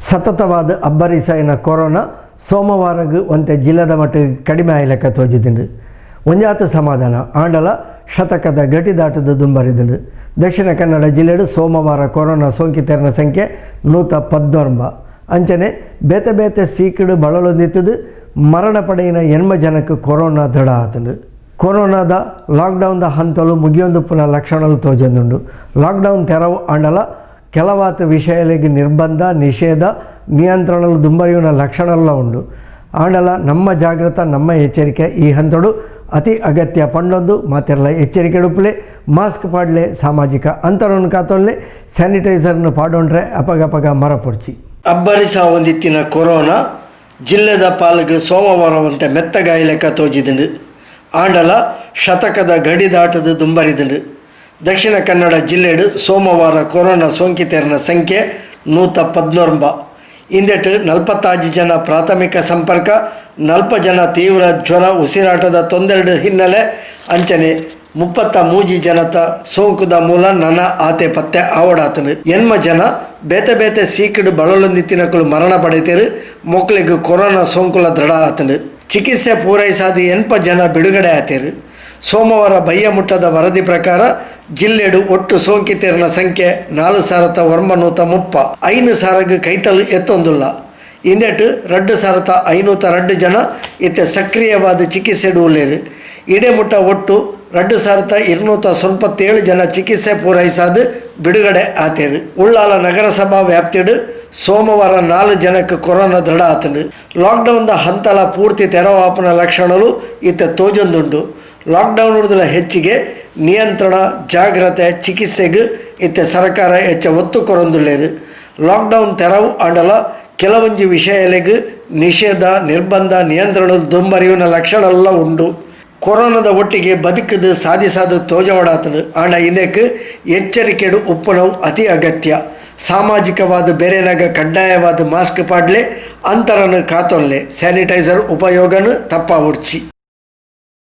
ಸತತವಾದ ಅಬ್ಬರಿಸಾಯಿನ corona ಸೋಮವಾರಗ್ ಒಂತೆ ಜಿಲ್ಲೆದ ಮಟ್ಟ ಕಡಿಮೆ ಆಯ್ಲೆಕ್ಕ ತೋಜಿದಿಂಡು. ಒಂಜಾತ ಸಮಾಧಾನ ಆಂಡಲ ಶತಕದ ಗಟಿ ದಾಟದ ದುಂಬರಿದಿಂಡು. ದಕ್ಷಿಣ ಕನ್ನಡ ಜಿಲ್ಲೆಡು ಸೋಮವಾರ ಕೊರೋನಾ ಸೋಂಕಿತರನ ಸಂಖ್ಯೆ 119. ಅಂಚನೆ ಬೇತೆ ಬೇತೆ ಸೀಕಡು ಬಳಲೊಂದಿತ್ತದು ಮರಣ ಪಡೆಯಿನ 80 ಜನಕ್ಕೆ ಕೊರೋನಾ ದೃಢ ಆತಂಡು. ಕೊರೋನಾದ ಲಾಕ್ಡೌನ್ದ ಹಂತಲು ಮುಗಿಯೊಂದು ಪುನಃ ಲಕ್ಷಣలు ತೋಜೊಂದುಂಡು. ಲಾಕ್ಡೌನ್ ತೆರವು ಆಂಡಲ ಕೆಲವಾತ ವಿಷಯಗಳಿಗೆ ನಿರ್ಬಂಧ, ನಿಷೇಧ, ನಿಯಂತ್ರಣలు ದುಂಬರಿಯುವ ಲಕ್ಷಣಲ್ಲ ಉಂಡು. ಆಂಡಲ ನಮ್ಮ ಜಾಗೃತ, ನಮ್ಮ ಎಚ್ಚರಿಕೆ ಈ ಹಂತಡು ಅತಿ ಅಗತ್ಯ ಪಂಡೊಂದು ಮಾತೆರ್ಲ ಎಚ್ಚರಿಕೆ ಉಪ್ಪುಲೆ, ಮಾಸ್ಕ್ ಪಾಡ್ಲೆ, ಸಾಮಾಜಿಕ ಅಂತರವನ್ನು ಕಾತೊಲ್ಲೆ, ಸ್ಯಾನಿಟೈಸರ್ನು ಪಾಡೊಂಡ್ರೆ ಅಪಗಪಗ ಮರಪೊಡ್ಚಿ. ಅಬ್ಬರಿಸ ಒಂದಿತ್ತಿನ ಕೊರೋನಾ ಜಿಲ್ಲೆದ ಪಾಲ್ಗೆ ಸೋಮವಾರವಂತೆ ಮೆತ್ತಗಾಯಿ ಲೆಕ್ಕ ತೋಜಿದಿಂಡು. ಆಂಡಲ ಶತಕದ ಗಡಿ ದಾಟದು ದುಂಬರಿದಿಂಡು. ದಕ್ಷಿಣ ಕನ್ನಡ ಜಿಲ್ಲೆಡು ಸೋಮವಾರ ಕೊರೋನಾ ಸೋಂಕಿತರನ ಸಂಖ್ಯೆ 119. ಇಂದೆಟ್ 45 ಜನ ಪ್ರಾಥಮಿಕ ಸಂಪರ್ಕ, 40 ಜನ ತೀವ್ರ ಜ್ವರ, ಉಸಿರಾಟದ ತೊಂದರೆಡು ಹಿನ್ನೆಲೆ, ಅಂಚನೆ 33 ಜನತ ಸೋಂಕುದ ಮೂಲ ನನ ಆತೆ ಪತ್ತೆ ಆವಡಾತನು. 80 ಜನ ಬೇತೆ ಬೇತೆ ಸೀಕಡು ಬಳಲೊಂದಿತ್ತಿನಕುಲು ಮರಣ ಪಡೆತೇರು. ಮೊಕ್ಲಿಗ್ ಕೊರೋನಾ ಸೋಂಕುಲ ದೃಢ ಆತನು. ಚಿಕಿತ್ಸೆ ಪೂರೈಸಾದ 80 ಜನ ಬಿಡುಗಡೆ ಆತೇರು. ಸೋಮವಾರ ಬಯ್ಯ ಮುಟ್ಟದ ವರದಿ ಪ್ರಕಾರ ಜಿಲ್ಲೆಡು ಒಟ್ಟು ಸೋಂಕಿತರನ ಸಂಖ್ಯೆ 4930. 5000ಗ್ ಕೈತಲ್ ಎತ್ತೊಂದುಲ್ಲ. ಇಂದೆಟ್ 2502 ಜನ ಇತ್ತೆ ಸಕ್ರಿಯವಾದ ಚಿಕಿತ್ಸೆಡು ಉಲ್ಲೇರು. ಇಡೆಮುಟ್ಟ ಒಟ್ಟು 2297 ಜನ ಚಿಕಿತ್ಸೆ ಪೂರೈಸಾದ ಬಿಡುಗಡೆ ಆತೇರು. ಉಳ್ಳಾಲ ನಗರಸಭಾ ವ್ಯಾಪ್ತಿಡು ಸೋಮವಾರ 4 ಜನಕ್ಕೆ ಕೊರೋನಾ ದೃಢ ಆತಂಡು. ಲಾಕ್ಡೌನ್ದ ಹಂತಲ ಪೂರ್ತಿ ತೆರವಾಪನ ಲಕ್ಷಣಲು ಇತ್ತೆ ತೋಜೊಂದುಂಡು. ಲಾಕ್ಡೌನ್ ಹಿಡ್ದಲ ಹೆಚ್ಚಿಗೆ ನಿಯಂತ್ರಣ, ಜಾಗ್ರತೆ, ಚಿಕಿತ್ಸೆಗೆ ಇತ್ತೆ ಸರ್ಕಾರ ಹೆಚ್ಚ ಒತ್ತು ಕೊರೊಂದುಲ್ಲೇರು. ಲಾಕ್ಡೌನ್ ತೆರವು ಆಂಡಲ ಕೆಲವೊಂಜಿ ವಿಷಯಲೆಗ್ ನಿಷೇಧ, ನಿರ್ಬಂಧ, ನಿಯಂತ್ರಣ ದುಂಬರಿಯುವ ಲಕ್ಷಣ ಉಂಡು. ಕೊರೋನಾದ ಒಟ್ಟಿಗೆ ಬದುಕದು ಸಾಧಿಸಾದ ತೋಜವಡಾತನು. ಆಂಡ ಇಂದಕ್ಕೆ ಎಚ್ಚರಿಕೆಡು ಉಪ್ಪುನವು ಅತಿ ಅಗತ್ಯ. ಸಾಮಾಜಿಕವಾದ ಬೇರೆನಾಗ ಕಡ್ಡಾಯವಾದ ಮಾಸ್ಕ್ ಪಾಡ್ಲೆ, ಅಂತರನು ಕಾತೊಲ್ಲೆ, ಸ್ಯಾನಿಟೈಸರ್ ಉಪಯೋಗನು ತಪ್ಪಾವುಡ್ಚಿ.